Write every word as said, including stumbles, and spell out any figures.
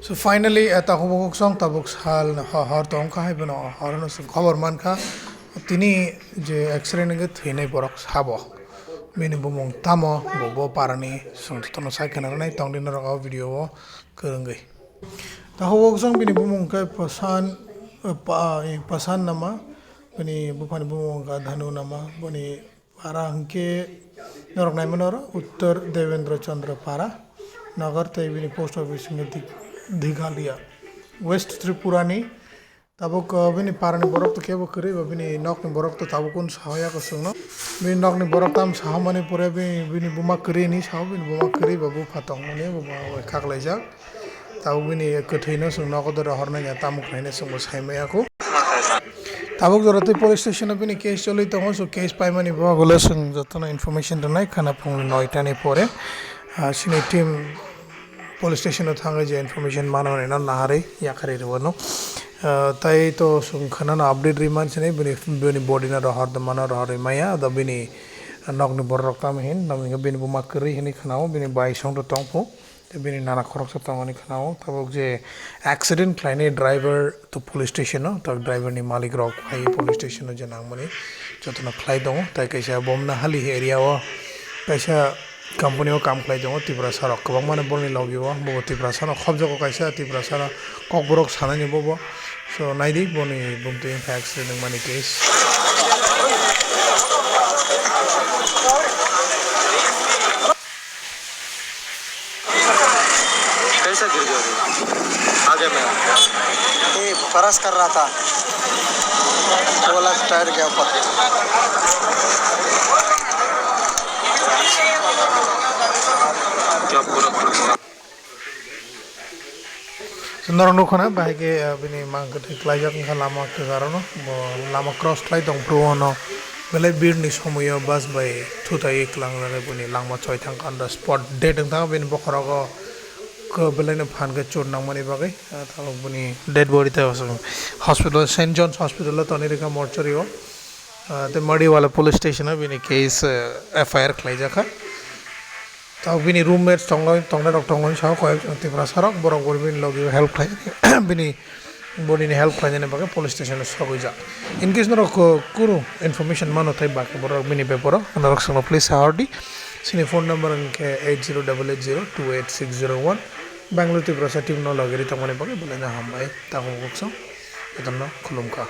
So finally, eh, takhuk bukhuk song tabuk sal ho-, hor tong kha, hai bono hor no song khobor man kha. Tini je accident wngwi thwinai borok sabo. Bini bumung tamo, bo, bo parani song tono sai khna rwnai tong di norok o video o kwrwngwi. Takhuk bukhuk song bini bumung khe Pasan, eh, pa, eh, Pasan nama, bini buphani bumung kha Dhanu nama, bini Para hwnkhe norok naimano oro Uttor Devendra Chandra Para, Nagar tei bini post office hwnkhe Dig-, Dighalia, West Tripura ni. Tabuk, uh, bini parani borok to kebo kwrwi ba bini nokni borok to tabuk un sahoya ko chwngno. Bini nokni borok tam sahomani pore bini, bini buma kwrwi ni sao, bini buma kwrwi ba bupha tongmani buma bai khaklaijak. Tabuk bini kwthwino chwng nogo dora hornai ya tamo khlaino chwngbo saimaya kho. Tabuk jora tei police station o bini case choli tongo, so case paimani bagwi le chwng jotono information rwnai khana phungni noita ni pore. Ah, chini team police station o thangwi je information mano hwnwi no naharwi yakarwi rwano. Ah, tai to chwng khana no update rwi man sini bini, bini body no rohor mano rohor rwi maya, ado bini nokni borok rok tamo hin, tamo hinkhe bini buma kwrwi hinwi khana o, bini bai song to tong phu. Tei bini nana khoroksa tongmani khwnao, tabuk je accident khlainai driver to police station o, tabuk driver ni malik rok phai police station o je nangmani jotono khlai tongo. Tai kaisa Bomnahali area o kaisa company o kam khlai tongo, Tiprasa rok kwbangma no boni logi o, bo Tiprasa no khobjogo kaisa Tiprasa no kokborok sanani bobo. So, naidi boni bumtwi wngkha accident wngmani case. कैसा गिर गया वो? आगे में। ये ब्रश कर रहा था, वो वाला टायर गया ऊपर। क्या पूरा पूरा Norok nukha na, bahai khe, ah, bini mang kwthwi klaijak wngkha lama kwcharo no, bo lama cross khlai tong phuru ono, belai bir ni somoio bus bai thutai kwlangjak bini langma choi thangkha on the spot dead wngkha bini bokhorogo belai no phan khe chut nangmani bagwi, ah, tabuk bini dead body tei hospital Saint John's Hospital o tonwi rwkha mortuary o, ah, tei Madiwala police station o bini case, ah, F I R khlaijakha. Tabuk bini roommates tongnai, tongnai rok tongnai sao koyek jon Tiprasa rok, borok bo bini logi help khlai, bini body ni help khlainani bagwi police station o sogwi jak. In case norok ko-, kunu information mano tei baki borok bini beparo norok songno please sahordi. Sini phone number hwnkhe eight zero double eight zero two eight six zero one. Bangalore Tiprasa team no logi ri tongmani bagwi belai no hambai. Tabuk bukso. Jotono khulumkha.